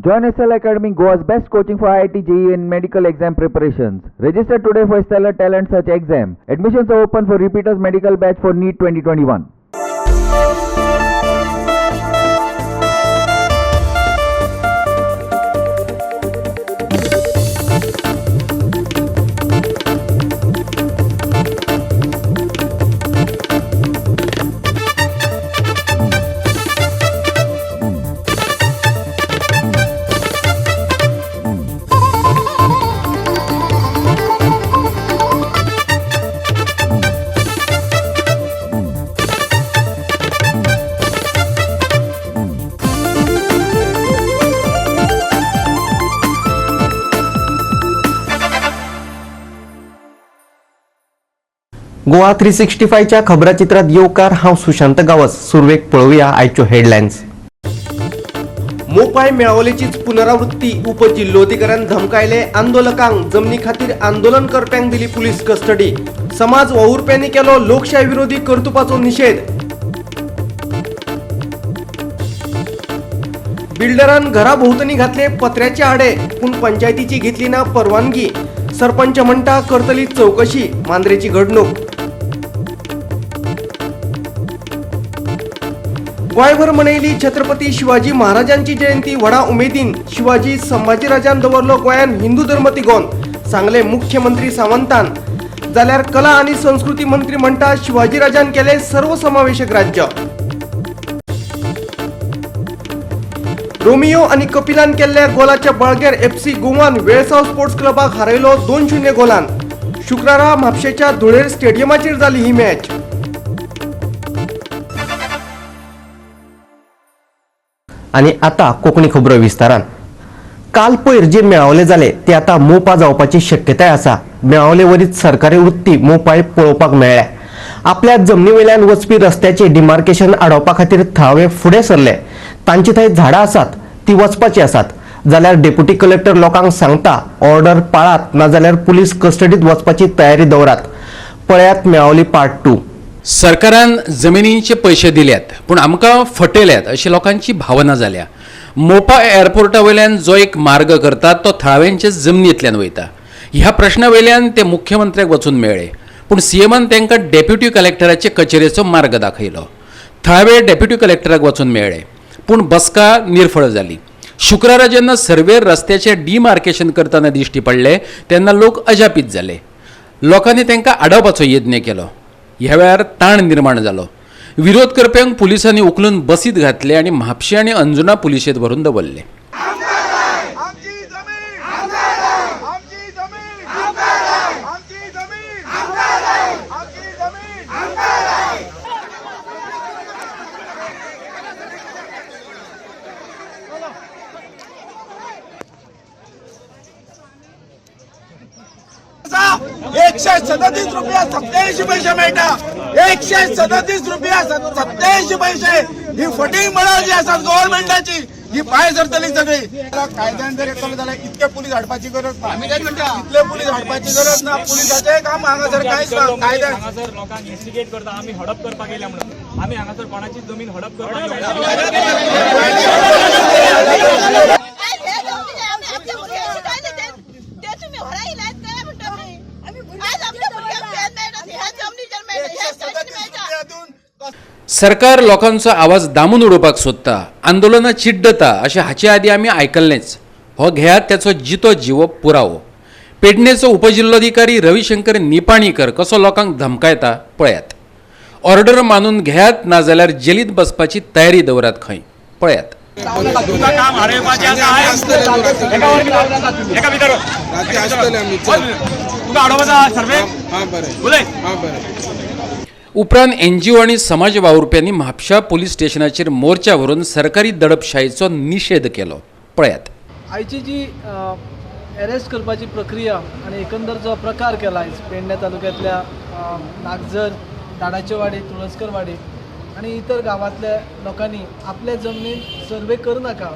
Join SL Academy, Goa's best coaching for IIT, JEE and medical exam preparations. Register today for Stellar Talent Search exam. Admissions are open for repeaters medical batch for NEET 2021. Goa 365 च्या खबराचित्रात येवकार. हांव सुशांत गांवस. सुरवेक पळोवया आयच्यो headlines. मोपाय मेळावलेचीच पुनरावृत्ती. उपजिल्होधिकाऱ्यान धमकायले आंदोलकांक. जमनी खातीर आंदोलन करप्यांक दिली पुलीस कस्टडी. समाज वावुरप्यांनी केलो लोकशाय विरोधी कर्तुपाचो निशेध. बिल्डरान घरा भोंवतणी घातले पत्र्याचे आडे, पूण पंचायतीची घेतली ना परवानगी. सरपंच म्हणटा करतली चौकशी. मांद्रेची घडणूक. गोंयभर मनयली छत्रपती शिवाजी महाराजांची जयंती व्हडा उमेदीन. शिवाजी संभाजीराजान दवरलो गोंयान हिंदू धर्म तिगोवन, सांगले मुख्यमंत्री सावंतान. जाल्यार कला आनी संस्कृती मंत्री म्हणटा शिवाजीराजान केले सर्वसमावेशक राज्य. रोमियो आनी कपिलान केल्ल्या गोलाच्या बळग्यार एफसी गोवान वेळसाव स्पोर्ट्स क्लबाक हारयलो 2-0 गोलान. शुक्रारा म्हापशेच्या धुळेर स्टेडियमाचेर जाली ही मॅच. आनी आतां कोंकणी खबरो विस्तारान. काल पयर जे मेळावले जाले ते आतां मोपा जावपाची शक्यताय आसा. मेळावले वरीच सरकारी वृत्ती मोपाय पळोवपाक मेळ्ळ्या. आपल्या जमनी वयल्यान वचपी रस्त्याचे डिमार्केशन आडोवपा खातीर थळावे फुडें सरले. तांची थंय झाडां आसात, ती वचपाची आसात. जाल्यार डेप्युटी कलेक्टर लोकांक सांगता, ऑर्डर पाळात, नाजाल्यार पुलीस कस्टडीत वचपाची तयारी दवरात. पळयात मेळावली पार्ट 2. सरकारान जमिनींचे पयशे दिल्यात पूण आमकां फटयल्यात अशी लोकांची भावना जाल्या. मोपा एअरपोर्टा वयल्यान जो एक मार्ग करतात तो थळाव्यांचे जमनींतल्यान वयता. ह्या प्रश्ना वयल्यान ते मुख्यमंत्र्याक वचून मेळ्ळे, पूण सीएमान तांकां डेप्युटी कलेक्टराचे कचेरेचो मार्ग दाखयलो. थळावे डेप्युटी कलेक्टराक वचून मेळ्ळे, पूण बसका निर्फळ जाली. शुक्रारा जेन्ना सर्वेर रस्त्याचें डिमार्केशन करतना दिश्टी पडले तेन्ना लोक अजापीत जाले. लोकांनी तांकां आडावपाचो यत्न केलो. ह्या वेळार ताण निर्माण जालो. विरोध करप्यांक पुलिसांनी उखलून बसीत घातले आनी म्हापशें आनी अंजुना पुलिशेंत व्हरून दवरले. आमची जमीन, आमची जमीन, आमची जमीन, आमची जमीन. 137 रुपया 87 पैसे मेळटा. 137 रुपया 87 पैसे. ही फटींग बडा जी आसा गव्हर्मेंटाची, ही पांय सरतली सगळी. कायद्यान जर येतलो जाल्यार इतके पुलीस हाडपाची गरज ना. इतले पुलीस हाडपाची गरज ना. पुलिसाचें काम हांगासर कांयच ना कायद्यान. हांगासर लोकांक इन्स्टिगेट करता आमी हडप करपाक येयल्या म्हणून. आमी हांगासर कोणाची जमीन हडप करपाक येवना. आमच्या भुरग्यांक काय नाही, ते तुम्ही घरा येयल्यात काय म्हणटा आमी. आज आमच्या भुरग्यांक पेन मेळटा, ह्या जमनीचेर मेळटा, ह्या सायडीन मेळटा. रुपया दिवन सरकार लोकांचो आवाज दामून उडोवपाक सोदता, आंदोलनां चिड्डता अशें हाचे आदीं आमी आयकल्लेंच. हो घेयात त्याचो जितो जिवो पुरावो. पेडणेचो उपजिल्लोधिकारी रविशंकर निपाणीकर कसो लोकांक धमकायता पळयात. ऑर्डर मानून घेयात, नाजाल्यार जेलींत बसपाची तयारी दवरात खंय. पळयात. तुका काम हाडोवपाचें आसा आयज? एका भितर तुका हाडोवपाचो सर्वे उलय. उपरांत एनजीओ आनी समाज वावुरप्यांनी म्हापशा पुलीस स्टेशनाचेर मोर्चा व्हरून सरकारी दडपशाहीचो निशेध केलो. पळयात. आयची जी अरेस्ट करपाची प्रक्रिया आनी एकंदर जो प्रकार केला आयज पेडणे तालुक्यांतल्या नागझर, दाडाचेवाडी, तुळसकरवाडी आनी इतर गांवांतल्या लोकांनी आपल्या जमनीन सर्वे करूं नाका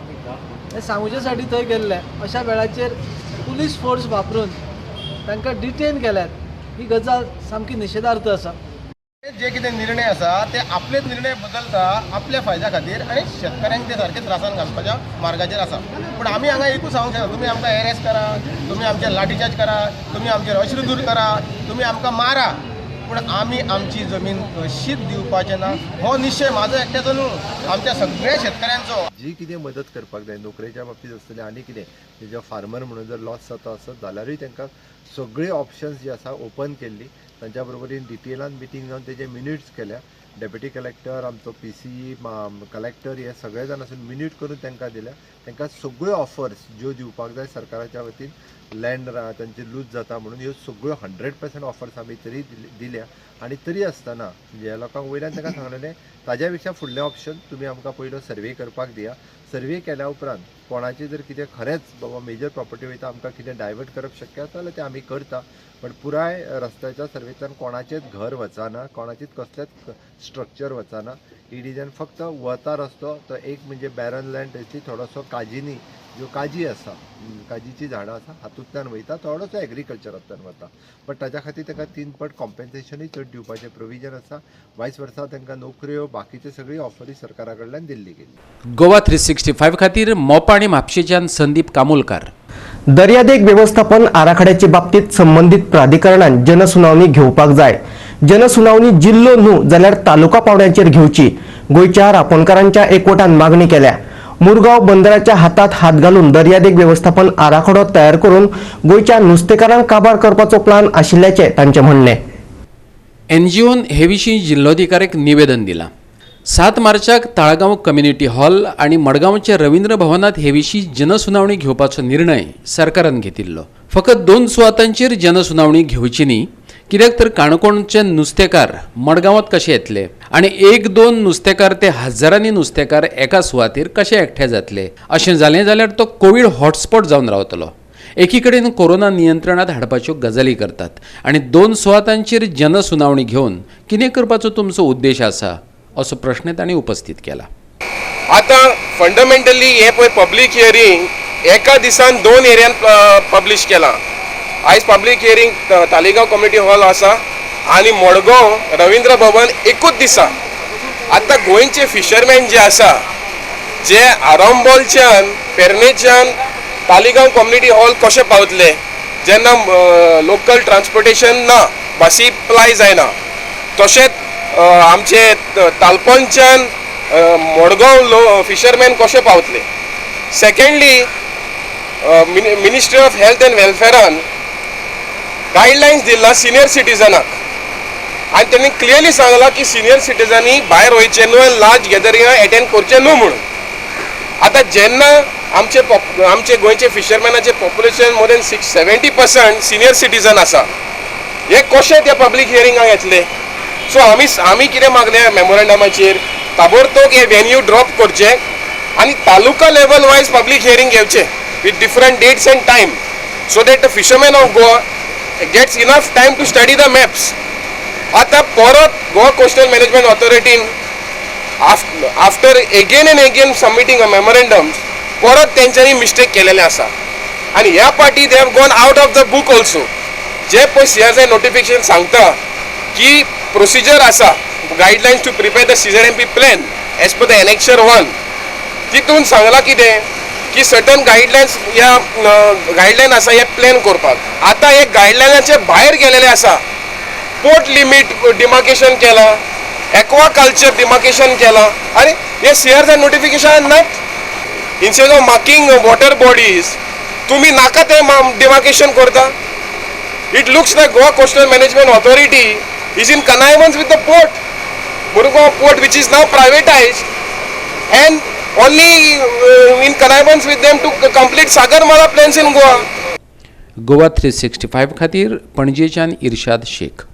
हें सांगुचे साठी थंय गेल्ले. अशा वेळाचेर पुलीस फोर्स वापरून तांकां डिटेन केल्यात, ही गजाल सामकी निशेधार्थ आसा. जे कितें निर्णय आसा ते आपलेच निर्णय बदलता आपल्या फायद्या खातीर आनी शेतकऱ्यांक ते सारके त्रासान घालपाच्या मार्गाचेर आसा. पूण आमी हांगा एकूच सांगूंक शकता, तुमी आमकां एरेस्ट करा, तुमी आमचेर लाठीचार्ज करा, तुमी आमचेर अश्रुधूर करा, तुमी आमकां मारा, पूण आमी आमची जमीन कशीच दिवपाचे ना. हो निश्चय म्हाजो एकट्याचो न्हू, आमच्या सगळ्या शेतकऱ्यांचो. जी कितें मदत करपाक जाय नोकरेच्या बाबतींत आसतलें आनी कितें जे फार्मर म्हणून जर लॉस जाता आसत जाल्यारूय तांकां सगळी ऑप्शन्स जी आसा ओपन केल्ली. तांच्या बरोबरीन डिटेलान मिटींग जावन तेजे मिनिट्स केल्या. डेप्युटी कलेक्टर, आमचो पीसीई, कलेक्टर हे सगळे जाण आसून मिनिट करून तांकां दिल्या. तांकां सगळ्यो ऑफर्स ज्यो दिवपाक जाय सरकाराच्या वतीन लँड तांचे लूज जाता म्हणून ह्यो सगळ्यो 100% ऑफर्स आमी तरी दिल्या. आनी तरी आसतना ह्या लोकांक वयल्यान तांकां सांगलेलें ताज्या पेक्षा फुडलें ऑप्शन तुमी आमकां पयलो सर्वे करपाक दिया. सर्वे केल्या उपरांत कोणाचें जर कितें खरेंच बाबा मेजर प्रॉपर्टी वयता आमकां कितें डायवर्ट करप शक्य आसा जाल्यार तें आमी करता. पण पुराय रस्त्याच्या सर्वेंतल्यान कोणाचेंच घर वचना, कोणाचेंच कसलेंच स्ट्रक्चर वचना. It is फक्त वता रस्तो तो एक म्हणजे बॅरन लँड थंयसर थोडोसो काजीनी ज्यो काजी आसा, काजीचीं झाडां आसा हातूंतल्यान वयता, थोडोसो एग्रीकल्चरांतल्यान वता. बट ताज्या खातीर तांकां 3 पट कॉम्पेन्सेशनूय चड दिवपाचें प्रोविजन आसा. वायस वर्सा तांकां नोकऱ्यो बाकीचे सगळी ऑफरी सरकारा कडल्यान दिल्ली गेली. गोवा 365 खातीर मोपा आनी म्हापशेच्यान संदीप कामुलकार. दर्यादेग वेवस्थापन आराखड्याचे बाबतीत संबंधित प्राधिकरणान जनसुनावणी घेवपाक जाय. जनसुनावणी जिल्लो न्हू जाल्यार तालुका पावंड्याचेर घेवची, गोंयच्या रापोणकारांच्या एकवटान मागणी केल्या. मुरगांव बंदराच्या हातात हात घालून दर्यादेग वेवस्थापन आराखडो तयार करून गोंयच्या नुस्तेकारांक काबार करपाचो प्लान आशिल्ल्याचें तांचें म्हणणें. एनजीओन हे विशीं जिल्लोधिकाऱ्याक निवेदन दिलां. 7 मार्चाक ताळगांव कम्युनिटी हॉल आनी मडगांवच्या रवींद्र भवनांत हे विशीं जनसुनावणी घेवपाचो निर्णय सरकारान घेतिल्लो. फकत 2 सुवातांचेर जनसुनावणी घेवची न्ही, कित्याक तर काणकोणचे नुस्तेकार मडगांवांत कशे येतले आनी 1-2 नुस्तेकार ते हजारांनी नुस्तेकार एका सुवातेर कशे एकठांय जातले? अशें जालें जाल्यार तो कोवीड हॉटस्पॉट जावन रावतलो. एकी कडेन कोरोना नियंत्रणांत हाडपाच्यो गजाली करतात आनी 2 सुवातांचेर जनसुनावणी घेवन कितें करपाचो तुमचो उद्देश आसा असो प्रश्न तांणी उपस्थित केला. आतां फंडामेंटली हें पळय पब्लीक हियरींग एका दिसान 2 एरियान पब्लिश केलां. आयज public hearing Taleigao community hall आसा आनी मडगांव रवींद्र भवन एकूच दिसा. आतां गोंयचे फिशरमॅन जे आसा, जे आरांबोलच्यान पेरणेच्यान तालिगांव कम्युनिटी हॉल कशें पावतले जेन्ना लोकल ट्रान्सपोर्टेशन ना, बसी प्लाय जायना. तशेंच आमचे तालपोणच्यान मडगांव फिशरमॅन कशें पावतले. Secondly, ministry of health and वेलफेअरान guidelines दिला सिनियर सिटीजनाक आनी तेणी क्लियरली सांगलां की सिनियर सिटीजनांनी भायर वयचें न्हू आनी लार्ज गॅदरिंगां एटेंड करचें न्हू म्हणून. आतां जेन्ना आमचे आमचे गोंयचे फिशरमॅनाचे population more than 70% senior citizen आसा, हे कशें त्या पब्लीक हियरिंगाक येतले? सो आमी आमी कितें मागलें मेमोरेंडमाचेर, ताबडतोब हे व्हेन्यू ड्रॉप करचें आनी taluka level wise public hearing घेवचें with different dates and time so that the fishermen of Goa gets enough time to study the maps. आतां परत गोवा कोस्टल मॅनेजमेंट ऑथॉरिटीन after again and again submitting a memorandum परत तेंच्यांनी mistake केलेलें आसा. आनी ह्या पाटी they have gone out of the book also. जे पळय सीआरझेड नोटिफिकेशन सांगता की प्रोसिजर आसा, guidelines to prepare the CZMP plan as per the annexure 1, तितून सांगलां कितें की सर्टन गायडलायन्स ह्या गायडलायन आसा हे प्लॅन करपाक. आतां हे गायडलायनाचे भायर गेलेले आसा. पोर्ट लिमीट डिमार्केशन केलां, एक्वाकल्चर डिमार्केशन केलां, आनी हे सीआरझेड नोटिफिकेशन ना. Instead of marking water bodies तुमी नाका ते डिमार्केशन करता. It looks like Goa coastal management authority is in connivance with the port, Murgaon port, which is now privatized, and only in connivance with them to complete Sagarmala plans in Goa. Goa 365 खातीर पणजेच्यान इर्शाद शेख.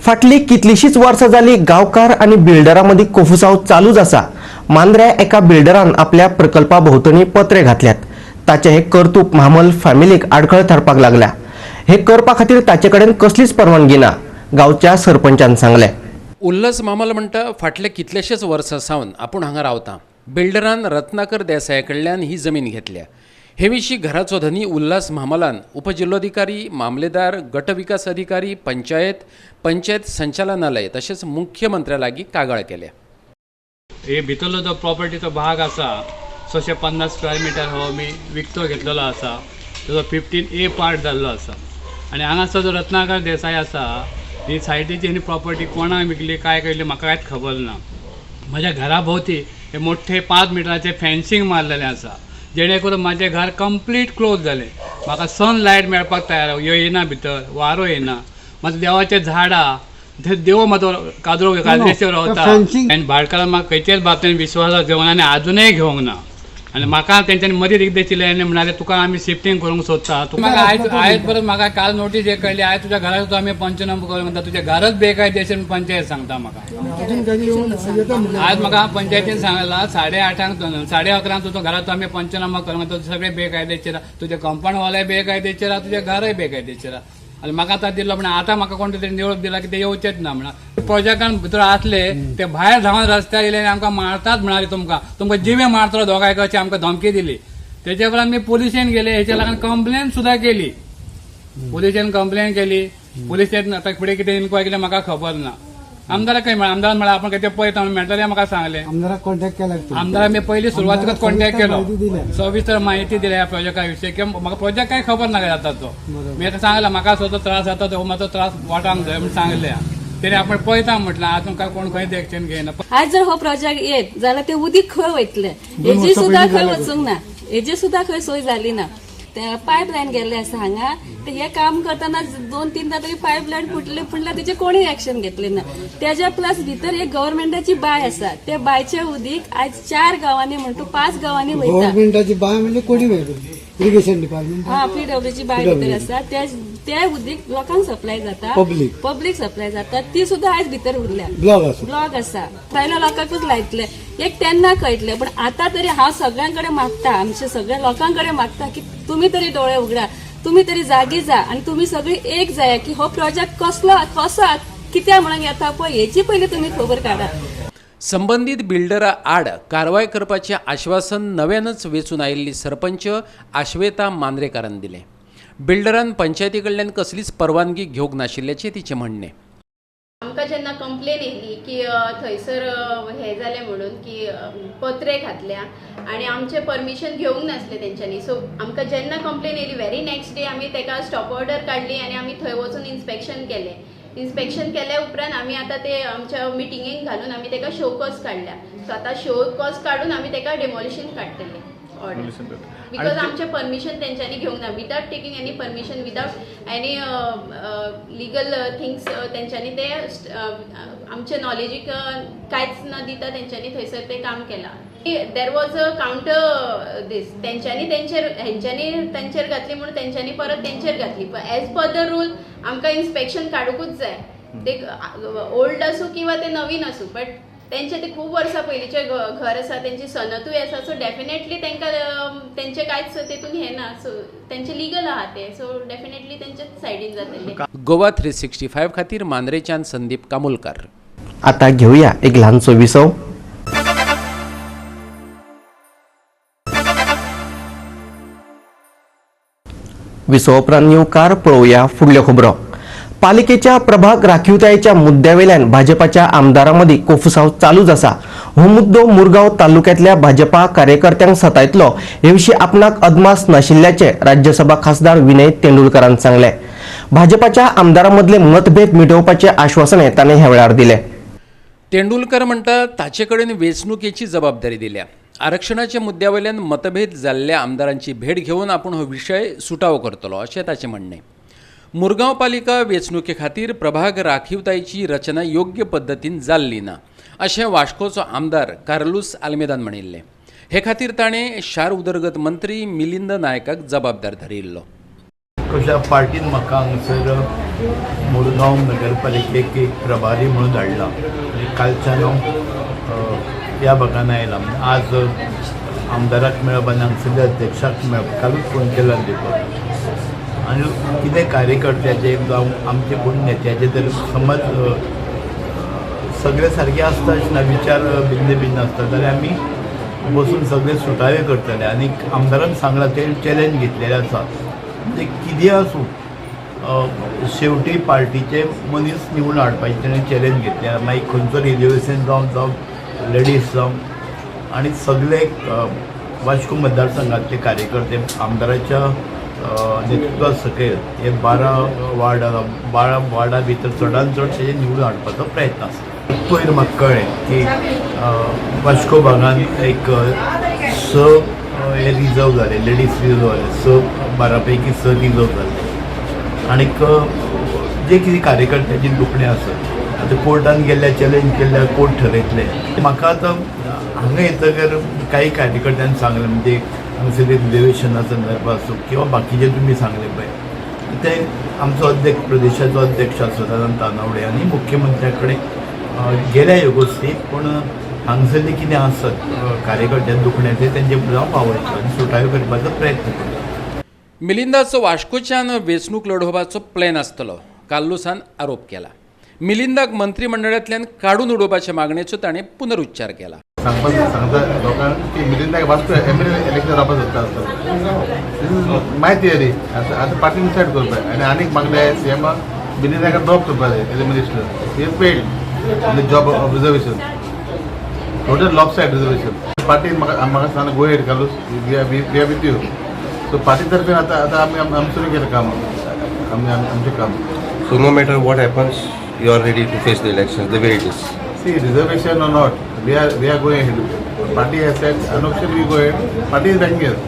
फाटली कितलीशीच वर्सां जाली गांवकार आनी बिल्डरां मदीं कोफुसांव चालूच आसा. मांद्र्या एका बिल्डरान आपल्या प्रकल्पा भोंवतणी पत्रे घातल्यात. ताचें हें कर्तूप म्हामल फॅमिलीक आडखळ थारपाक लागल्या. हे करपा खातीर ताचे कडेन कसलीच परवानगी ना, गांवच्या सरपंचान सांगलें. उल्हास म्हामल म्हणटा, फाटले कितलेशेच वर्सां सावन आपूण हांगा रावता. बिल्डरान रत्नाकर देसाया कडल्यान ही जमीन घेतल्या. हे विशीं घराचो धनी उल्हास म्हामलान उपजिल्लोधिकारी, मामलेदार, गट विकास अधिकारी, पंचायत, पंचायत संचालनालय तशेंच मुख्यमंत्र्या लागीं कागाळ केल्या. हे भितरलो जो प्रॉपर्टीचो भाग आसा 650 स्क्वेअर मिटर हो आमी विकतो घेतलेलो आसा. ताजो 15A part जाल्लो आसा आनी हांगासर जो रत्नाकर देसाय आसा ही सायटीची आनी प्रॉपर्टी कोणाक विकली काय केली म्हाका कांयच खबर ना. म्हज्या घरा भोंवती हे मोठे 5 मिटराचे फेन्सिंग मारलेलें आसा जेणे करून म्हाजें घर कंप्लीट क्लोज जालें. म्हाका सनलायट मेळपाक तयार येना, भितर वारो येना. म्हाका देवाचें झाडां ते देव म्हाजो काजरो काजरेचेर रावता आनी भाटकारान म्हाका खंयचेच बाबतीन विश्वासाक घेवंक ना आनी आजुनूय घेवंक ना. आनी म्हाका तेंच्यांनी मदीं एकदां चिले आनी म्हणाले तुका आमी शिफ्टींग करूंक सोदता. तुका म्हाका आयज परत म्हाका काल नोटीस एक कळ्ळी, आयज तुज्या घराचो आमी पंचनामो करूंक म्हणटा, तुजें घरच बेकायदेशीर पंचायत सांगता म्हाका. आज म्हाका पंचायतीन सांगला 8:30 11:30 तुजो घराचो आमी पंचनामो करूंक म्हणटा, तुजें सगळें बेकायदेशीर, तुजें कंपाउंड वॉलय बेकायदेशीर, तुजें घरय बेकायदेशीर. आनी म्हाका आतां दिल्लो म्हण आतां म्हाका कोण तरी निरोप दिला की ते येवचेच ना म्हणा. प्रोजेक्टान भितर आसले ते भायर धांवन रस्त्यार येयले आनी आमकां मारतात म्हणाले, तुमकां तुमकां जिवे मारतलो दोगांय अशी आमकां धमकी दिली. तेच्या उपरांत आमी पोलिशेन गेले, हेच्या लागून कंप्लेन सुद्दां केली, पोलिशेन कंप्लेन केली. पोलिशेन आतां फुडें कितें इन्क्वायरी केली म्हाका खबर ना. आमदाराक खंय मेळ्ळें, आमदारान म्हळ्यार आपण कितें पळयता म्हणून मेळटलें म्हाका सांगलें. आमदाराक कॉन्टॅक्ट केला, आमदाराक मी पयलीं सुरवातीकच कॉन्टॅक्ट केलो, सविस्तर माहिती दिल्या ह्या प्रोजेक्टा विशीं की म्हाका प्रोजेक्ट काय खबर ना जाता तो. मी आतां सांगला म्हाका स्वता त्रास जाता तो म्हाजो त्रास वाटावंक जाय म्हूण सांगलें. तरी आपण पळयता म्हटलें आजून काय कोण खंय एक्शन घेयना. आज जर हो प्रोजेक्ट येत जाल्यार ते उदीक खंय वयतलें हेजी सुद्दां खंय वचूंक ना, हेजी सुद्दां खंय सोय जाली ना. पायप लायन गेल्ले आसा हांगा, ते हे काम करतना 2-3 तरी पायप लायन फुटले, पूण तेजे कोणी एक्शन घेतले ना. तेज्या प्लस भितर एक गव्हर्मेंटाची बाय आसा, त्या बायचे उदीक आयज 4 गांवांनी म्हणटा 5 गांवांनी वयता. गव्हर्मेंटाची बाय म्हणजे कोणी इरिगेशन डिपार्टमेंट, हा पीडब्ल्यूची बाय भितर आसा, त्या उदीक लोकांक सप्लाय जाता, पब्लीक सप्लाय जाता. ती सुद्दां आयज भितर उरल्या, ब्लॉक आसा. पयल्या लोकांकूच लायतले एक तेन्ना कळटलें, पण आतां तरी हांव सगळ्यां कडेन मागता, आमच्या सगळ्या लोकां कडेन मागता की तुमी तरी डोळे उगडा, तुमी तरी जागी जा आनी तुमी सगळी एक जाया की हो प्रोजेक्ट कसलो कसो कित्याक म्हणून येता पळय हेची पयलीं तुमी खबर काडा. संबंदीत बिल्डरा आड कारवाय करपाचें आश्वासन नव्यानच वेंचून आयिल्ली सरपंच आश्वेता मांद्रेकारान दिलें. बिल्डरान पंचायती कडल्यान कसलीच परवानगी घेवंक नाशिल्ल्याचें तिचें म्हणणें. आमकां जेन्ना कंप्लेन येयली की थंयसर हें जालें म्हणून की पत्रे घातल्या आनी आमचें परमिशन घेवंक नासलें तेंच्यांनी, सो आमकां जेन्ना कंप्लेन येयली व्हेरी नेक्स्ट डे आमी तेका स्टॉप ऑर्डर काडली आनी आमी थंय वचून इन्स्पेक्शन केलें. इन्स्पेक्शन केल्या उपरांत आमी आतां ते आमच्या मिटिंगेक घालून आमी तेका शो कॉज काडल्या. सो आतां शो कॉज काडून आमी तेका डेमोलिशन काडटले ऑर्डर, because आमचें परमिशन तेंच्यांनी घेवंक ना. Without taking any permission, without any legal things तेंच्यांनी ते आमचे नॉलेजीक कांयच न दिता तेंच्यांनी थंयसर तें काम केलां. There was a counter this, तेंच्यांनी तेंचेर हेंच्यांनी तेंचेर घातली म्हणून तेंच्यांनी परत तेंचेर घातली. एज पर the rule आमकां इन्स्पेक्शन काडुंकूच जाय, ते ओल्ड आसूं किंवा ते नवीन आसूं, बट तेंचे ते खूब वर्सां पयलींचें घर आसा, तेंची सनतूय आसा, सो डेफिनेटली तेंकां तेंचें कांयच तेतून हें ना, सो तेंचें लिगल आहा तें, सो डेफिनेटली तेंच्याच सायडीन जातलें. गोवा 365 खातीर मांद्रेच्यान संदीप कामुलकार. आता घेऊया एक ल्हानसो विसव. विसव उपरांत येवकार पळोवया फुडल्यो खबरो. पालिकेच्या प्रभाग राखीवतायेच्या मुद्द्यावेल्यान भाजपाच्या आमदारां मदीं कोफुसांव चालूच आसा. हो मुद्दो मुरगांव तालुक्यांतल्या भाजपा कार्यकर्त्यांक सतायतलो हे विशीं आपणाक अदमास नाशिल्ल्याचें राज्यसभा खासदार विनय तेंडुलकरान सांगलें. भाजपाच्या आमदारां मदले मतभेद मिटोवपाचें आश्वासनय ताणें ह्या वेळार दिलें. तेंडुलकर म्हणटा ताचे कडेन वेंचणुकेची जबाबदारी दिल्या. आरक्षणाच्या मुद्द्यावेल्यान मतभेद जाल्ल्या आमदारांची भेट घेवन आपूण हो विशय सुटावो करतलो अशें ताचें म्हणणें. मुरगांव पालिका वेंचणुके खातीर प्रभाग राखीवतायेची रचना योग्य पद्दतीन जाल्ली ना अशें वास्कोचो आमदार कार्लूस आल्मेदान म्हणिल्लें. हे खातीर ताणें शार उदरगत मंत्री मिलिंद नायकाक जबाबदार धरिल्लो. कशा पार्टीन म्हाका हांगासर मुरगांव नगरपालिकेक एक प्रभारी म्हणून धाडला आनी कालच्यान हांव ह्या भागान आयला. आज आमदाराक मेळप आनी हांगसरल्या अध्यक्षाक मेळप, कालूच फोन केला देखून आनी कितें कार्यकर्त्याचे जावं आमचे कोण नेत्याचे तर समज सगळे सारके आसता अशें ना, विचार भिन्न भिन्न आसता, जाल्यार आमी बसून सगळे सुटावे करतले आनी आमदारान सांगलां ते चॅलेंज घेतलेलें आसा. म्हणजे कितें आसूं शेवटी पार्टीचे मनीस निवडून हाडपाचें तेणें चॅलेंज घेतलें. मागीर खंयचो रिजर्वेशन जावं जावं लेडीज जावं आनी सगळे वास्को मतदारसंघातले कार्यकर्ते आमदाराच्या नेतृत्वा सकयल हे 12 वार्ड 12 वार्डा भितर चडान चड तेजें निवडून हाडपाचो प्रयत्न आसा. पयर म्हाका कळ्ळें की वास्को भागान एक 6 हे रिजर्व जाले, लेडीज रिजर्व जाले, 6 12 पैकी 6 रिजर्व जाले आनीक जे कितें कार्यकर्त्याची दुखणें आसत आतां कोर्टान गेल्ल्या चॅलेंज केल्ल्या कोर्ट ठरयतले. म्हाका आतां हांगा येतकर काही कार्यकर्त्यांनी सांगलें म्हणजे हांगासर रिजर्वेशना संदर्भ आसूं किंवा बाकीचे तुमी सांगले पळय ते आमचो अध्यक्ष प्रदेशाचो अध्यक्ष आसा सदानंद तानावडे आनी मुख्यमंत्र्या कडेन गेल्या ह्यो गोश्टी पूण हांगसरले कितें आसत कार्यकर्त्यां दुखणें तें तेंचे हांव पावयतलो आनी सुटावे करपाचो प्रयत्न करतलो. मिलिंदाचो वास्कोच्यान वेंचणूक लढोवपाचो प्लॅन आसतलो कार्लुसान आरोप केला. मिलिंदाक मंत्रिमंडळांतल्यान काडून उडोवपाचे मागणेचो ताणें पुनरुच्चार केला. सांगपाक सांगता लोकांक की मिलिंदाक वास्को एमएलए इलेक्शन रावपाक सोदता आसता. This is my theory. आतां आतां पार्टी डिसायड करपाक आनी आनीक मागले सीएमाक मिलिंदाक ड्रॉप करपाक जाय as a minister. He failed in the job of reservation, total lopsided reservation. पार्टीन म्हाका म्हाका सांगलें go ahead Carlos, we are with you. So party तर्फे आतां आतां आमी आमी सुरू केलें काम, आमी आमचें काम. So no matter what happens, you are ready to face the elections the way it is. See, reservation or not, we are going ahead. Party has said unofficially we go ahead. Party is backing us.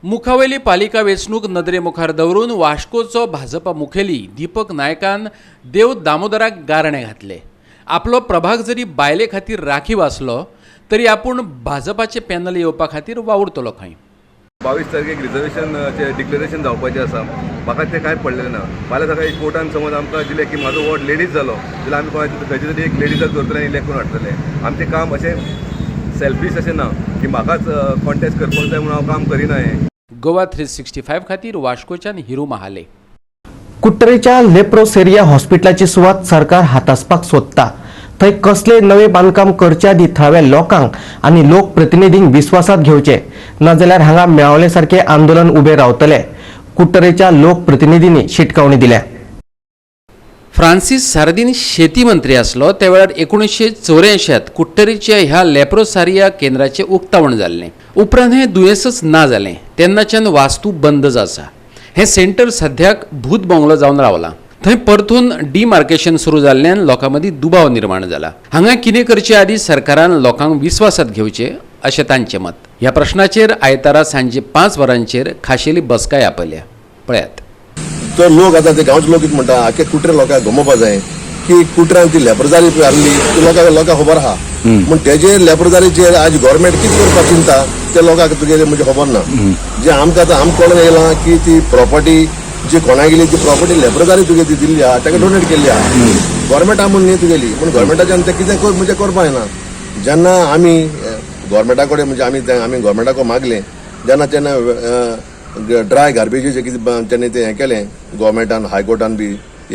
मुखावयली पालिका वेंचणूक नदरे मुखार दवरून वास्कोचो भाजपा मुखेली दीपक नायकान देव दामोदराक गारणें घातलें. आपलो प्रभाग जरी बायले खातीर राखीव आसलो तरी आपूण भाजपाचें पॅनल येवपा खातीर वावुरतलो खंय. 22 तारखेक रिजर्वेशनाचें डिक्लेरेशन जावपाचें आसा. म्हाका तें कांय पडलेलें ना. फाल्यां सकाळीं कोर्टान समज आमकां दिलें की म्हाजो वॉर्ड लेडीज जालो जाल्यार आमी कोणाचे खंयचे तरी एक लेडीजाक धरतले आनी इलेक्ट करून हाडटले. आमचें काम अशें सेल्फीश अशें ना की म्हाकाच कॉन्टेस्ट करपाक जाय म्हणून हांव काम करिना हें. गोवा 365 खातीर वास्कोच्यान हिरू महाले. कुट्टरेच्या लेप्रोसेरिया हॉस्पिटलाची सुवात सरकार हातासपाक सोदता. थंय कसले नवे बांदकाम करचे आदी थळाव्या लोकांक आनी लोकप्रतिनिधींक विस्वासात घेवचे, नाजाल्यार हांगा मेळवले सारके आंदोलन उबे रावतले. कुट्टरेच्या लोकप्रतिनिधींनी शिटकावणी दिल्या. फ्रांसीस सार्दीन शेती मंत्री आसलो त्या वेळार 1984 कुट्टरीच्या ह्या लेप्रोसारिया केंद्राचें उक्तावण जाल्लें. उपरांत हें दुयेंसच ना जालें. तेन्नाच्यान वास्तू बंदच आसा. हें सेंटर सद्याक भूत बंगलो जावन रावलां. थंय परतून डिमार्केशन सुरू जाल्ल्यान लोकां मदीं दुबाव निर्माण जाला. हांगा कितें करचे आदीं सरकारान लोकांक विस्वासात घेवचें अशें तांचें मत. ह्या प्रश्नाचेर आयतारा सांजे 5 वरांचेर खाशेली बसकाय आपयल्या. पळयात. तो लोक आतां ते गांवचे लोक कितें म्हणटा, आख्खे कुट्रे लोकांक गमोवपा जाय की कुट्र्यान ती लेपरजारी हाडली ती लोकांक लोकांक खबर आहा. पूण तेजे लेपरजारीचेर आज गव्हर्मेंट कितें करपाक चिंता ते लोकांक तुगेले म्हणजे खबर ना. जे आमकां आतां आमकां कळोन येयलां की ती प्रॉपर्टी जी कोणाक गेली ती प्रॉपर्टी लेपरजारी तुगे ती दिल्ली आहा, ताका डोनेट केल्ली आहा गव्हर्मेंटा म्हूण न्ही तुगेली. पूण गव्हर्मेंटाच्यान तें कितें म्हणजे करपाक येना. जेन्ना आमी गव्हर्मेंटा कडेन म्हणजे आमी आमी गव्हर्मेंटा कडेन मागलें जेन्ना तेन्ना ड्राय गार्बेजीचें कितें तेणें तें हें केलें गव्हर्मेंटान हायकोर्टान बी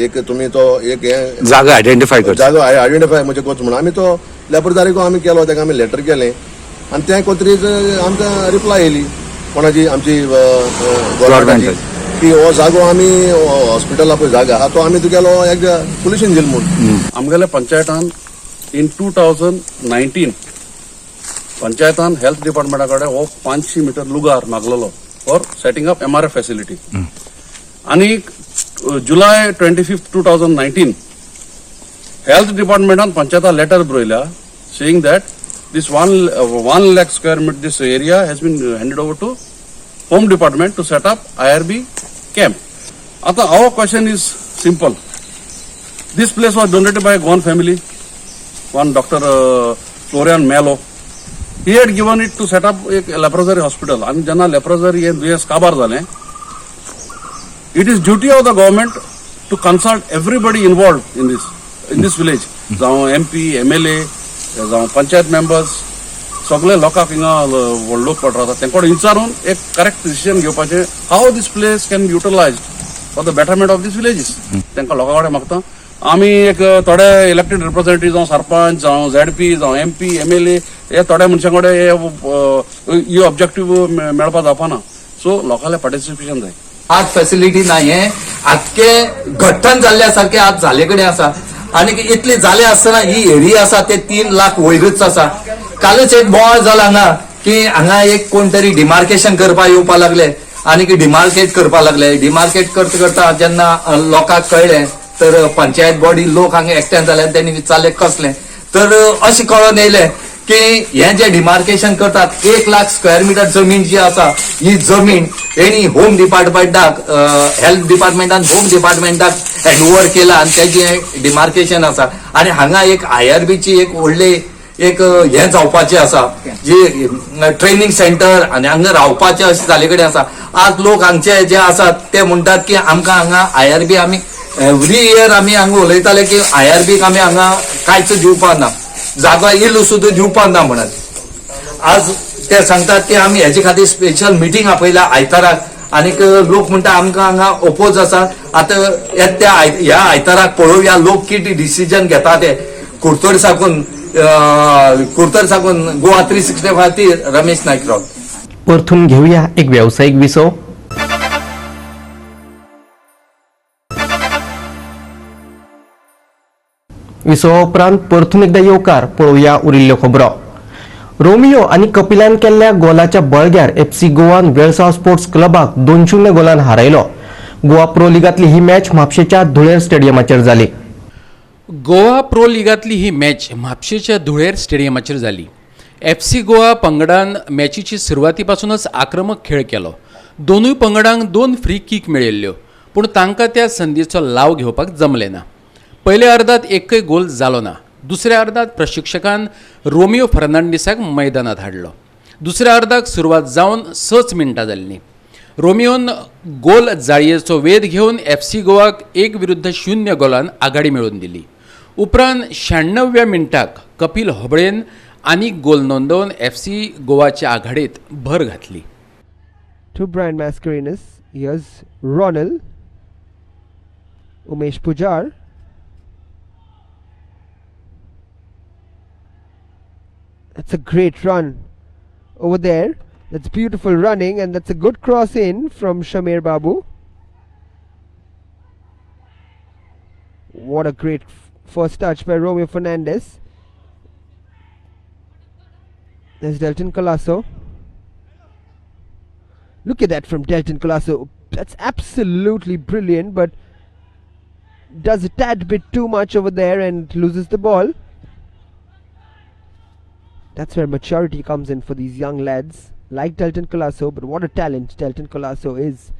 एक तुमी तो एक हें जागो आयडेंटिफाय करचो, जागो आयडेंटिफाय म्हणजे करचो म्हणून आमी तो लेपरजारीको आमी केलो, ताका आमी लेटर केलें आनी तें कोतरीच आमकां रिप्लाय येयली कोणाची आमची गव्हर्मेंटाची की हो जागो आमी हॉस्पिटला पळय जागा आहा तो आमी तुगेलो एक सोल्युशन दिल म्हूण. आमगेल्या पंचायतान इन 2019 पंचायतान हेल्थ डिपार्टमेंटा कडेन हो 500 metre लुगार मागलेलो for setting up MRF facility आनी July 25, 2019 health डिपार्टमेंटान पंचायता लेटर बरयल्या saying that this 1 lakh square meter this area has been handed over to home department to set up IRB camp. आतां our question is simple. This place was donated by Goan family, one Doctor Florian Mello. He had given it to set up एक leprosary hospital. आनी जेन्ना लेप्रोजरी हें दुयेंस काबार जालें, it is duty of the government to consult everybody involved in this village, जावं MP, MLA, जावं panchayat members, सगळे लोकांक हिंगा व्हड लोक पड रावता तेंकडे विचारून एक करेक्ट डिसिजन घेवपाचें how this place can be utilized for the betterment of this villages. तांकां लोकां कडेन मागता. आमी एक थोडे इलेक्टेड रिप्रेझेंटेटिव्ह जावं सरपंच जावं झेडपी जावं एमपी एमएलए हे थोड्या मनशां कडेन ही ऑब्जेक्टिव्ह मेळपा जावपाना. सो लोकांले पार्टिसिपेशन जाय. आज फॅसिलिटी ना, हे आजके घट्टण जाल्ल्या सारखे आज जाले कडेन आसा आनी इतली जाले आसतना ही एरिया आसा ते 3 लाख वयरूच आसा. कालच एक बोवाळ जाला हांगा की हांगा एक कोण तरी डिमार्केशन करपाक येवपा लागले आनी डिमार्केट करपाक लागले. डिमार्केट करता करता जेन्ना लोकांक कळ्ळें तर पंचायत बॉडी लोक हांगा एकठांय जाले आनी तेणी विचारलें कसलें, तर अशें कळोन येयलें की हे जे डिमार्केशन करतात 1 लाख स्क्वेअर मिटर जमीन जी आसा ही जमीन हेणी होम डिपार्टमेंटाक, हेल्थ डिपार्टमेंटान होम डिपार्टमेंटाक हँड ओवर केला आनी तेजें डिमार्केशन आसा. आनी हांगा एक आयआरबीची एक व्हडली एक हें जावपाचें आसा, जी ट्रेनिंग सेंटर आनी हांगा रावपाचें अशें जाले कडेन आसा. आज लोक हांगचे जे आसात ते म्हणटात की आमकां हांगा आयआरबी, आमी एवरी इयर आमी हांगा उलयताले की आयआरबीक आमी हांगा कांयच दिवपाक ना, जागा इल्लो सुद्दां दिवपाक ना म्हणत. आज ते सांगतात की आमी हेजे खातीर स्पेशल मिटींग आपयल्या आयताराक आनीक लोक म्हणटा आमकां हांगा ओपोज आसा. आतां येत्या ह्या आयताराक पळोवया लोक कितें डिसिजन घेता ते. कुडतरी साकून गोवा 365 खातीर रमेश नायक राव. परतून घेवया एक वेवसायीक विसव. विसवा उपरांत परतून एकदा येवकार. पळोवया उरिल्ल्यो खबरो. रोमियो आनी कपिलान केल्ल्या गोलाच्या बळग्यार एफसी गोवान वेळसांव स्पोर्ट्स क्लबाक 2-0 गोलान हारयलो. गोवा प्रो लिगांतली ही मॅच म्हापशेच्या धुळेर स्टेडियमाचेर जाली. गोवा प्रो लिगांतली ही मॅच म्हापशेच्या धुळेर स्टेडियमाचेर जाली. एफसी गोवा पंगडान मॅचीची सुरवातीपासूनच आक्रमक खेळ केलो. दोनूय पंगडांक 2 फ्री कीक मेळिल्ल्यो, पूण तांकां त्या संदीचो लाव घेवपाक जमलें ना. पयल्या अर्दांत एकय गोल जालो ना. दुसऱ्या अर्दांत प्रशिक्षकान रोमियो फर्नांडीसाक मैदानात हाडलो. दुसऱ्या अर्दाक सुरवात जावन 6 मिनटां जाल्लीं. रोमियोन गोल जाळयेचो वेध घेवन एफसी गोवाक 1-0 गोलान आघाडी मेळोवन दिली. उपरांत 96व्या मिनटाक कपिल होबळेन आनीक गोल नोंदोवन एफसी गोवाच्या आघाडीत भर घातली. To Brian Mascarenhas, here's Ronald, Umesh Pujar. That's a great run over there. That's beautiful running, and that's a good cross in from Shamir Babu. What a great first touch by Romeo Fernandez. There's Delton Colasso. Look at that from Delton Colasso. That's absolutely brilliant, but does a tad bit too much over there and loses the ball. That's where maturity comes in for these young lads like Delton Colasso. But what a talent Delton Colasso is.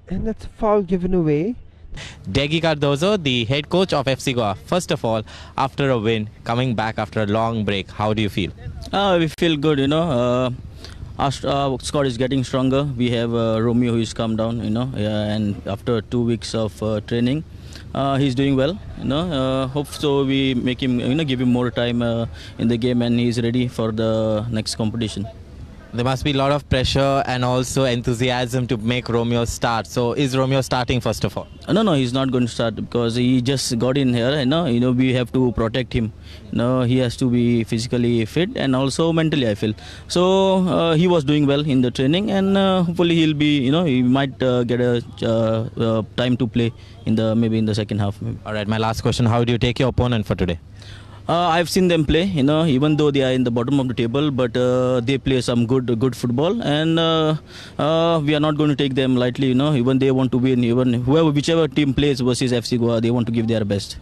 And that's a foul given away. Deggie Cardozo, the head coach of FC Goa. First of all, after a win, coming back after a long break, how do you feel? We feel good, you know. Our squad is getting stronger. We have Romeo who is come down, you know, and after 2 weeks of training, he's doing well, you know. Hope so we make him, you know, give him more time in the game, and he's ready for the next competition. There must be a lot of pressure and also enthusiasm to make Romeo start. So is Romeo starting first of all? No, he's not going to start because he just got in here. You know, we have to protect him. You know, he has to be physically fit and also mentally, I feel. So he was doing well in the training, and hopefully he'll be, you know, he might get a time to play in the maybe in the second half. Maybe. All right, my last question: how do you take your opponent for today? I've seen them play, you know, even though they are in the bottom of the table, but they play some good football, and we are not going to take them lightly, you know. Even they want to win, even whoever, whichever team plays versus FC Goa, they want to give their best.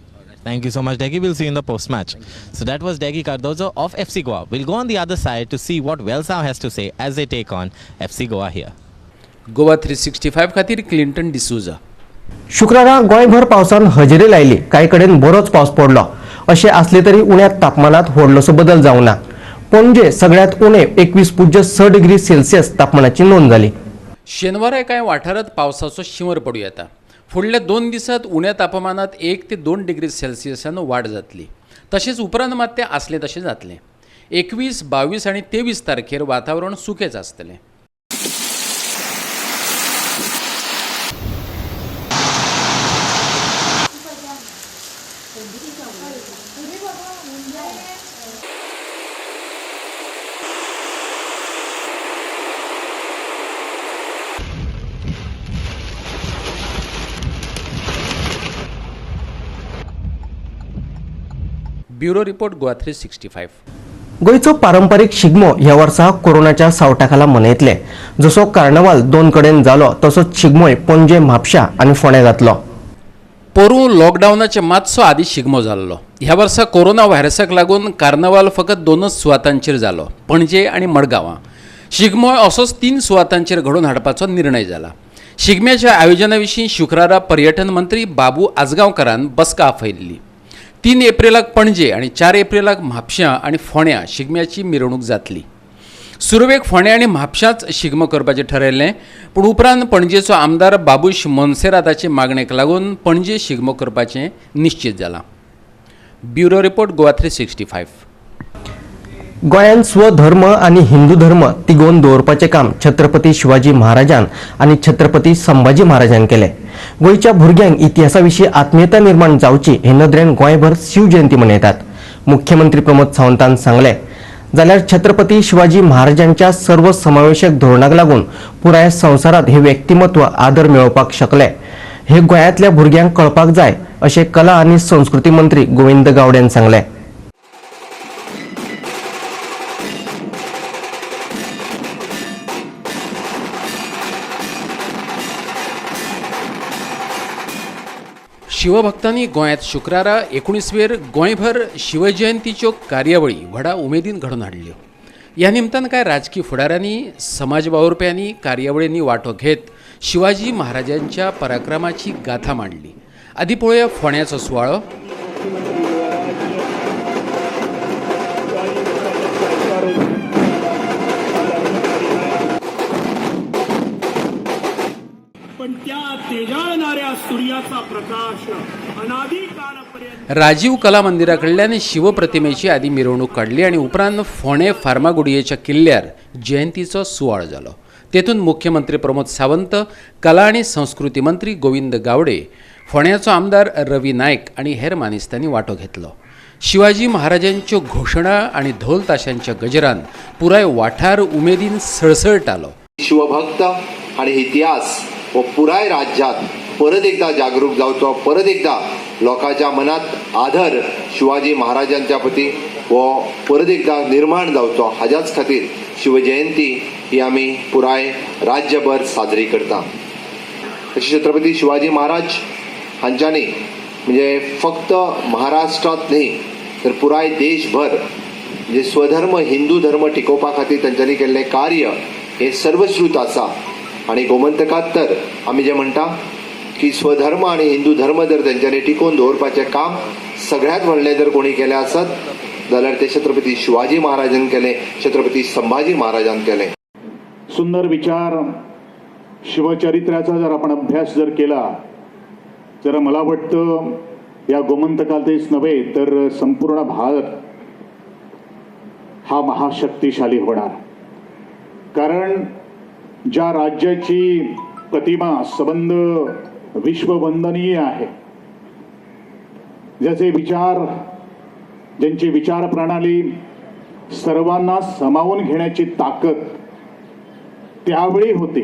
Thank you so much, Deggy. We'll see you in the post-match. So that was Deggy Cardozo of FC Goa. We'll go on the other side to see what Velsao has to say as they take on FC Goa here. Goa 365 खातीर Clinton D'Souza. शुक्रारा गोंयभर पावसान हजेरी लायली. कांय कडेन बरोच पावस पडलो. अशें आसले तरी उण्या तापमानात व्हडलोसो बदल जावंक ना. पणजे सगळ्यांत उणें 21.6 डिग्री सेल्सियस तापमानाची नोंद जाली. शेनवारा कांय वाठारांत पावसाचो शिंवर पडूं येता. फुडल्या 2 दिसांत उण्या तापमानात 1 ते 2 डिग्री सेल्सियसान वाड जातली. तशेंच उपरांत मात तें आसलें तशें जातलें. 21, 22 आनी 23 तारखेर वातावरण सुकेंच आसतलें. Bureau report, Goa 365. गोंयचो पारंपारीक शिगमो ह्या वर्सा कोरोनाच्या सावटाखाला मनयतले. जसो कार्नवाल दोन कडेन जालो तसोच शिगमोय पणजे, म्हापशा आनी फोंड्या जातलो. पोरूं लॉकडावनाचे मातसो आदी शिगमो जाल्लो. ह्या वर्सा कोरोना व्हायरसाक लागून कार्नवाल फकत दोनच सुवातांचेर जालो, पणजे आनी मडगांवां. शिगमोय असोच 3 सुवातांचेर घडोवन हाडपाचो निर्णय जाला. शिगम्याच्या आयोजना विशीं शुक्रारा पर्यटन मंत्री बाबू आजगांवकारान बसका आपयल्ली. 3 एप्रिलाक पणजे आनी 4 एप्रिलाक म्हापश्यां आनी फोंड्या शिगम्याची मिरवणूक जातली. सुरवेक फोंड्या आनी म्हापश्यांच शिगमो करपाचें ठरयल्लें, पूण उपरांत पणजेचो आमदार बाबूश मोन्सेराताचे मागणेक लागून पणजे शिगमो करपाचें निश्चित जालां. Bureau report, Goa 365. गोंयांत स्वधर्म आनी हिंदू धर्म तिगोवन दवरपाचें काम छत्रपती शिवाजी महाराजान आनी छत्रपती संभाजी महाराजान केलें. गोंयच्या भुरग्यांक इतिहासा विशीं आत्मीयता निर्माण जावची हे नदरेन गोंयभर शिवजयंती मनयतात. मुख्यमंत्री प्रमोद सावंतान सांगलें. जाल्यार छत्रपती शिवाजी महाराजांच्या सर्वसमावेशक धोरणाक लागून पुराय संवसारांत हे व्यक्तिमत्व आदर मेळोवपाक शकले हे गोंयांतल्या भुरग्यांक कळपाक जाय अशें कला आनी संस्कृती मंत्री गोविंद गावडेन सांगलें. शिवभक्तांनी गोंयांत शुक्रारा 19वेर गोंयभर शिवजयंतीच्यो कार्यावळी व्हडा उमेदीन घडोवन हाडल्यो. ह्या निमतान कांय राजकी फुडाऱ्यांनी, समाज वावुरप्यांनी कार्यावळींनी वांटो घेत शिवाजी महाराजांच्या पराक्रमाची गाथा मांडली. आदी पळोवया फोंड्याचो सुवाळो. राजीव कला मंदिरा कडल्यान शिवप्रतिमेची आदी मिरवणूक काडली आनी उपरांत फोंडें फार्मागुडयेच्या किल्ल्यार जयंतीचो सुवाळो जालो. तेतून मुख्यमंत्री प्रमोद सावंत, कला आनी संस्कृती मंत्री गोविंद गावडे, फोंड्याचो आमदार रवी नायक आनी हेर मानेस्तांनी वांटो घेतलो. शिवाजी महाराजांच्यो घोशणा आनी धोल ताशांच्या गजरान पुराय वाठार उमेदीन सळसळटालो. शिवभक्त आनी इतिहास हो पुराय राज्यात परत एकदा जागरूक जावचो, परत एकदा लोकांच्या मनात आदर शिवाजी महाराजांच्या प्रती हो परत एकदा निर्माण जावचो, हाज्याच खातीर शिवजयंती ही आमी पुराय राज्यभर साजरी करता. तशी छत्रपती शिवाजी महाराज हांच्यांनी म्हणजे फक्त महाराष्ट्रांत न्ही तर पुराय देशभर म्हणजे स्वधर्म हिंदू धर्म टिकोवपा खातीर तांच्यांनी केल्लें कार्य हे सर्वश्रुत आसा. आनी गोमंतकात तर आमी जे म्हणटा की स्वधर्म आनी हिंदू धर्म जर तेंच्यांनी टिकोवन दवरपाचें काम सगळ्यांत व्हडलें जर कोणी केलें आसत जाल्यार ते छत्रपती शिवाजी महाराजान केलें, छत्रपती संभाजी महाराजान केलें. सुंदर विचार शिवचरित्राचा जर आपण अभ्यास जर केला तर मला वाटतं या गोमंतकातच नव्हे तर संपूर्ण भारत हा महाशक्तिशाली होणार, कारण ज्या राज्याची प्रतिमा सबंध विश्ववंदनीय आहे, ज्याचे विचार, ज्यांची विचार प्रणाली सर्वांना सामावून घेण्याची ताकद त्यावेळी होती.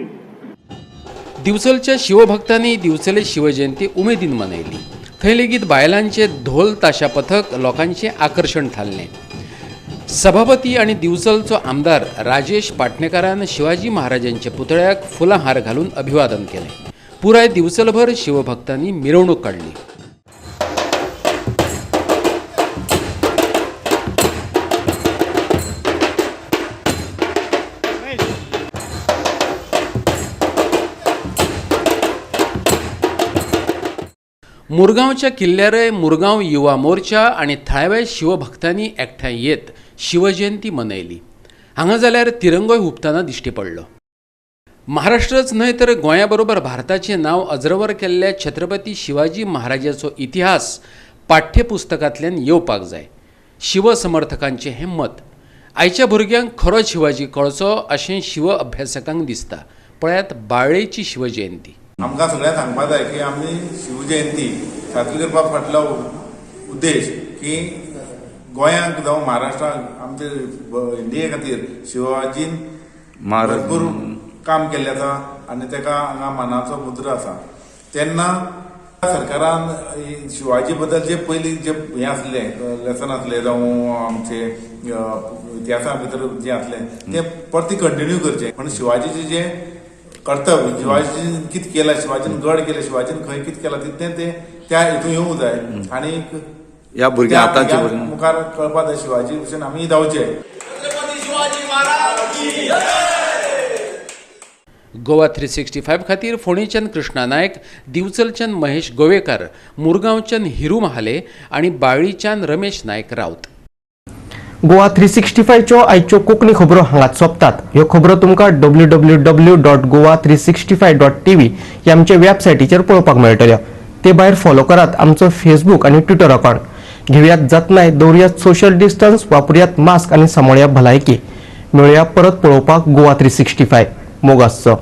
दिवचलच्या शिवभक्तांनी दिवचले शिवजयंती उमेदीन मनयली. थंय लेगीत बायलांचे धोल ताशा पथक लोकांचें आकर्शण थारलें. सभापती आनी दिवचलचो आमदार राजेश पाटणेकारान शिवाजी महाराजांच्या पुतळ्याक फुलां हार घालून अभिवादन केलें. पुराय दिवचलभर शिवभक्तांनी मिरवणूक काडली. मुरगांवच्या किल्ल्यारय मुरगांव युवा मोर्चा आनी थळाव्या शिवभक्तांनी एकठांय येत शिवजयंती मनयली. हांगा जाल्यार तिरंगोय हुपतना दिश्टी पडलो. महाराष्ट्रच न्हय तर गोंया बरोबर भारताचें नांव अजरवर केल्ल्या छत्रपती शिवाजी महाराजाचो इतिहास पाठ्यपुस्तकांतल्यान येवपाक जाय, शिवसमर्थकांचें हें मत. आयच्या भुरग्यांक खरो शिवाजी कळचो अशें शिव अभ्यासकांक दिसता. पळयात बाळ्ळेची शिवजयंती. आमकां सगळ्यांक सांगपाक जाय की आमी शिवजयंती साजरी करपा फाटलो उद्देश की गोंयांक जावं महाराष्ट्राक आमचे इंडिये खातीर शिवाजीन भरपूर काम केल्लें आसा आनी ताका हांगा मानाचो मुद्रा आसा. तेन्ना सरकारान शिवाजी बद्दल जे पयलीं जे हें आसलें, लेसन आसलें, जावं आमचे इतिहासा भितर जें आसलें तें परती कंटिन्यू करचें. पण शिवाजीचें जें कर्तव्य, शिवाजीन कितें केलां, शिवाजीन गड केलें, शिवाजीन खंय कितें केलां, तितलें तें त्या हितून येवंक जाय आनी ह्या भुरग्यांक, आतांच्या भुरग्यांक मुखार कळपा जाय शिवाजी भशेन आमी जावचे. गोवा 365 खातीर फोंडेच्यान कृष्णा नायक, दिवचलच्यान महेश गोवेकर, मुरगांवच्यान हिरू महाले आनी बाळ्ळीच्यान रमेश नायक राऊत. गोवा 365च्यो आयच्यो कोंकणी खबरो हांगाच सोंपतात. ह्यो खबरो तुमकां www.goa365.tv ह्या आमच्या वेबसायटीचेर पळोवपाक मेळटल्यो. ते भायर फॉलो करात आमचो फेसबूक आनी ट्विटर अकावंट. घेवयात जतनाय, दवरुयात सोशल डिस्टन्स, वापरुयात मास्क आनी सांबाळया भलायकी. मेळुया परत पळोवपाक गोवा 365. मोग आसचो.